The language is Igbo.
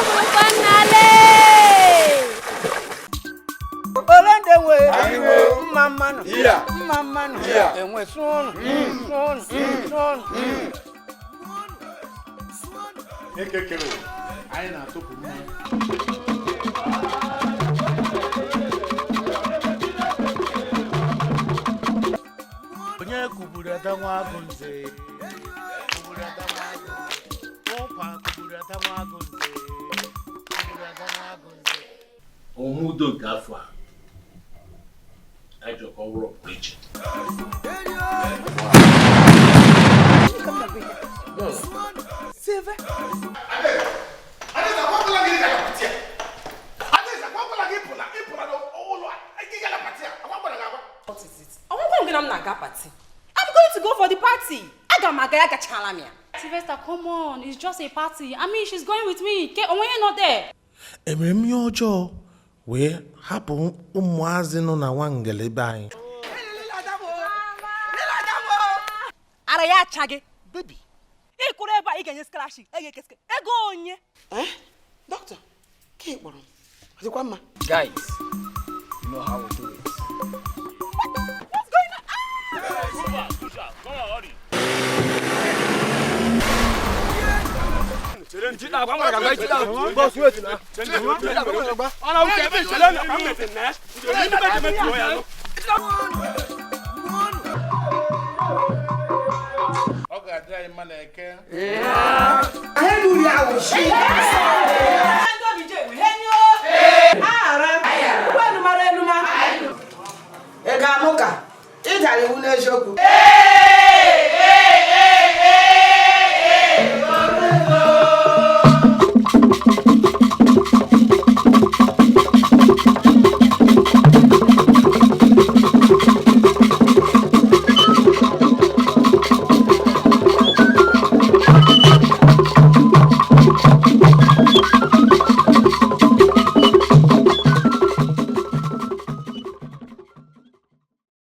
Bụrụkwa nnale. Ole ndị nwe mma mmanụ, mma mmanụ enwe sụọnụ sụọnụ sụọnụ. Ekekere anyị na-atụpụ mmanya. Onye kugburu ada nwa agụ nze, kugburu ada nwa agụ nze, ụkwa kugburu ada nwa agụ nze, kugburu ada nwa agụ nze. Omume udo nke afọ a anyị chọrọ ka ọ bụrụ ọpụrụ iche. Ọgwụgwọ m gị na m na-aga party. I'm going to go for the party. Aga m aga ya, gachala m ya. Sylvester, come on. It's just a party. I mean, she's going with me. Ke onwe nọ there. Emere m ihe ọjọọ wee hapụ ụmụazị nọ na Nwangele be anyị. Ara ya acha gị. Baby. Ị kwụrụ ebe a, ị ga-enye scholarship. Ị ga-eke ego onye. Dọkịta, ka ị kpọrọ m ọ dịkwa mma? Guys, you know how we do it. What's going on? Ọ ga-adị anyị mma na eke.